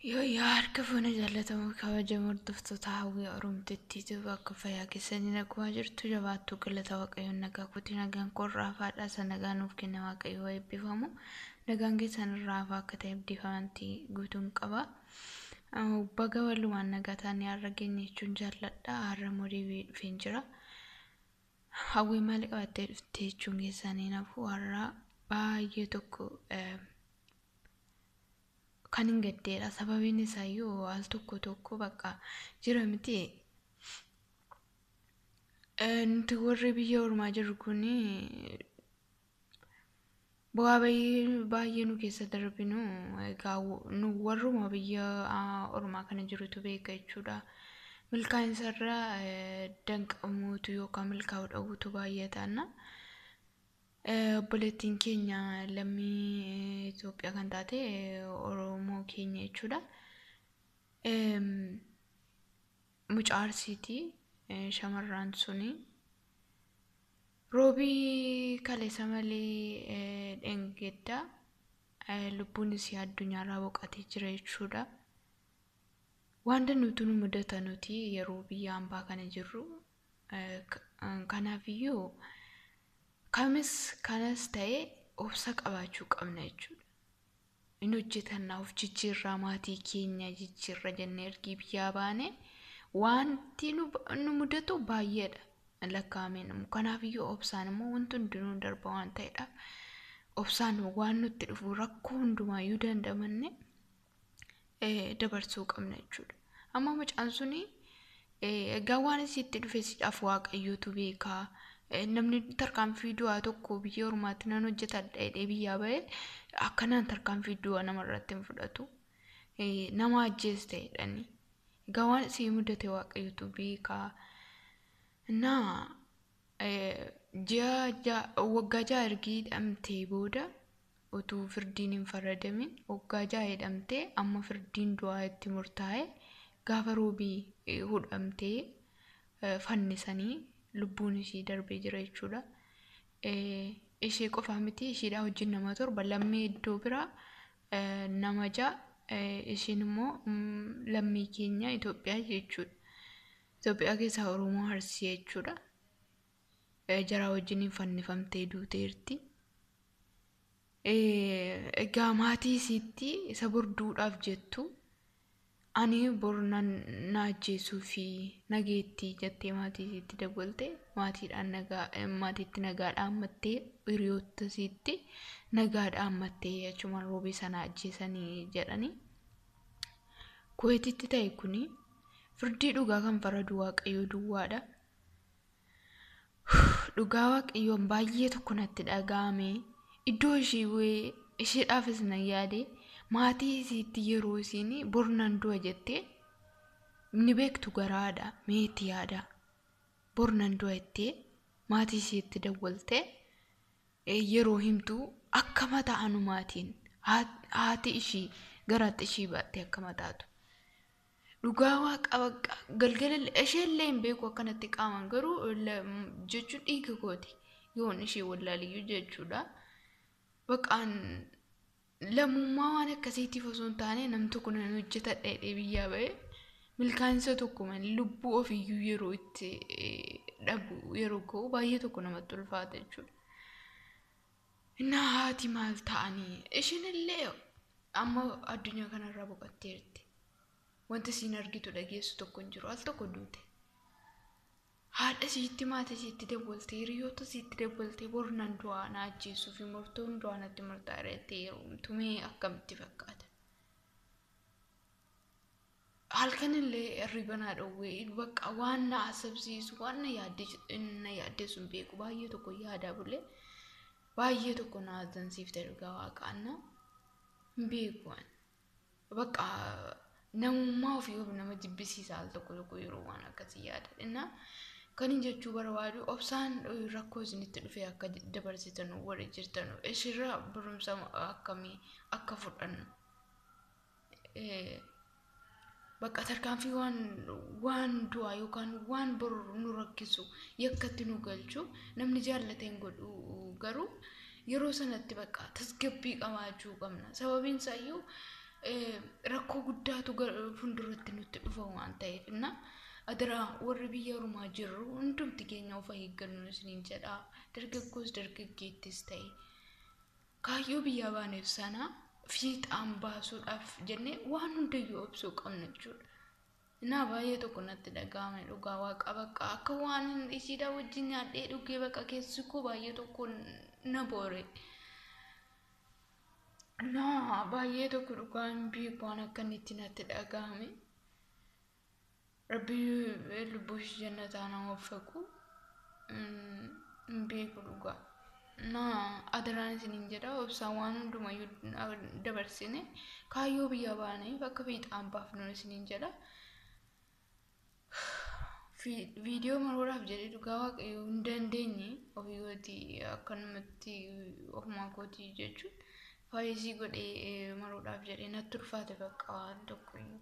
Yoo harka fuuna jaallatamu kabajamoo hordoftoota hawwii Oromtittiitu bakka fayyaa keessanii nagumaa jirtu jabaattuu galata Waaqayyoon nagaa kootii nagaan koo irraa hafaadha. Isa nagaa nuuf kenna Waaqayyo eebbifamu. Nagaan keessan irraa hafaa akka ta'e abdiif amantii guutuun qaba. Baga walumaan nagaa taanee har'a geenye jechuun jaalladha. Har'a immoo deebi'ee dhufeen jira. Hawwii maali qabattee dhufte jechuun keessanii nafu har'a baay'ee tokko kan hin gaddeedha. Sababiin isaayyuu al tokko tokko bakka jira miti. Nuti warri biyya ormaa jirru kun bu'aa baay'ee nu keessa darbinu, egaa nu warruma biyya ormaa kana jirutu beeka jechuudha. Milkaa'insa irra danqamuutu yookaan milkaa'uu dhabuutu baay'ata. Obboleettiin keenya lammii Itoophiyaa kan taate Oromoo keenya jechuudha. Mucaa Arsiiti shamarraan suni. Roobii kaleessa malee dheengaddaa lubbuun isii addunyaarraa boqotee jira jechuudha. Waan danuutu nu mudata nuti yeroo biyya hambaa kana jirru. Kanaafiyyuu kamis kanas ta'e obsa qabaachuu qabna jechuudha. Inni hojjetannaa of jijjiirraa maatii keenya jijjiirra jennee ergii biyyaa baane wanti nu mudatu baay'eedha. Lakkaa'amee namu. Kanaafiyyuu obsaan immoo wanti hundinuu darba waan ta'eedhaaf obsaan waan nutti dhufu rakkoo hundumaayyuu dandamanne dabarsuu qabna jechuudha. Amma mucaan suni egaa waan isitti dhufe siidhaaf Waaqayyootu beekaa. Namni tarkaanfii du'aa tokko biyya ormaatti nan hojjetadha jedhee biyyaa bahee akkanaan tarkaanfii du'aa namarratti hin fudhatu. Nama ajjeeste jedhanii. Egaa waan isii mudate Waaqayyootu beekaa. Innaa ji'a waggaa 6 ergi hidhamtee booda utuu firdiin hin faradamin waggaa 6 hidhamtee amma firdiin du'aa itti murtaa'e gaafa roobii hudhamtee fannisanii lubbuun ishii darbee jira jechuudha. Ishee qofaa miti, isheedhaa wajjin nama 7 lammii iddoo biraa nama 6, ishiin immoo lammii keenya Itoophiyaa jechuudha. Itoophiyaa keessaa Oromoo Arsii jechuudha. Jaraa wajjin fannifamtee duuteerti. Egaa maatii isiitti isa borduudhaaf jettu ani bor na ajjeesuu fi nageetti jettee maatii isiitti dawwalte, maatiidhaan nagaa maatiitti nagaa dhaammattee, hiriyoota isiitti nagaa dhaammattee achumaan roobii sana ajjeesanii jedhanii. Kuweetitti ta'e kuni firdii dhugaa kan faradu Waaqayyo duwwaadha. Dhugaa Waaqayyoon baay'ee tokko natti dhaga'ame. Iddoo ishii bu'ee isheedhaafis nan yaade, maatii isiitti yeroo isiin bor nan du'a jettee ni beektu garaadha meetti yaada. Bor nan du'a jettee maatii isheetti dawwaltee yeroo himtu akka mataa'anu maatiin haati ishii garaatti ishii baattee akka mataatu. Dhugaa Waaqa bakka galgala isheellee hin beeku akkanatti qaaman garuu jechuun dhiiga kooti yoon ishee wallaaliyyuu jechuudha. Baqaan lammummaa waan akkasiitiif osoo hin taane nam tokko nan hojjetadha jedhee biyyaa bahee milkaa'insa tokko malee lubbuu ofiiyyuu yeroo itti dhabu yeroo ga'u baay'ee tokko namatti ulfaata jechuudha. Innaa haati maal ta'anii ishiin illee amma addunyaa kanarraa boqotteerti. Wanti isiin argitu dhageessu tokko hin jiru, al tokko duute. Haadha isiitti, maatii isiitti dawwaltee, hiriyoota isiitti dawwaltee bor nan du'aa na ajjeesuu fi murtoon du'aa natti murtaa'e jettee yeroo himtu mee akkamitti fakkaata? Halkan illee hirriba na dhowwee bakka waan na asabsiisu waan na yaaddeessu hin beeku, baay'ee tokko yaadaa bulee baay'ee tokko na azansiifte dhugaa Waaqaanna hin beeku. Bakka namummaa ofii of nama jibbisiisa al tokko tokko yeroo waan akkasii yaada. Innaa kan hin jechuu barbaadu obsaan rakkoo isinitti dhufe akka dabarsitan warri jirtan ishirraa barumsa akkamii akka fudhannu. Bakka tarkaanfii waan du'aa yookaan waan boru nu rakkisu yakkatti nu galchu namni jaallate hin godhu, garuu yeroo sanatti bakka tasgabbii qabaachuu qabna. Sababiin isaayyuu Rakkoo guddaatu fuulduratti nutti dhufa waan ta'eef na adaraa warri biyya ormaa jirru hundumti keenya of eeggannu isiniin jedha. Dargaggoos dargaggeettis ta'e kaayyoo biyyaa baaneef sana fiixaan baasuudhaaf jennee waan hundayyuu obsuu qabna jechuudha. Innaa baay'ee tokko natti dhaga'ame dhugaa waaqa, bakka akka waan ishiidhaa wajjin nyaadhee dhugee bakka keessi koo baay'ee tokko na boore. Naa baay'ee tokko dhugaa hin beeku waan akka inni itti natti dhaga'ame. Rabbi lubbuu ishee jannataa nama waffaqu, hin beeku dhugaa. Naa adaraan isiniin jedha, obsaan waan hundumayyuu dabarsine kaayyoo biyya baaneef akka fiixaan baafnu isiniin jedha. Viidiyoo maruudhaaf jedhee dhugaa waaqayyoo hin dandeenye, ofii kootii akkanumatti ofumaa kootii jechuun faayisii godhee maruudhaaf jedhee natti ulfaate bakka waan tokkoyyuu.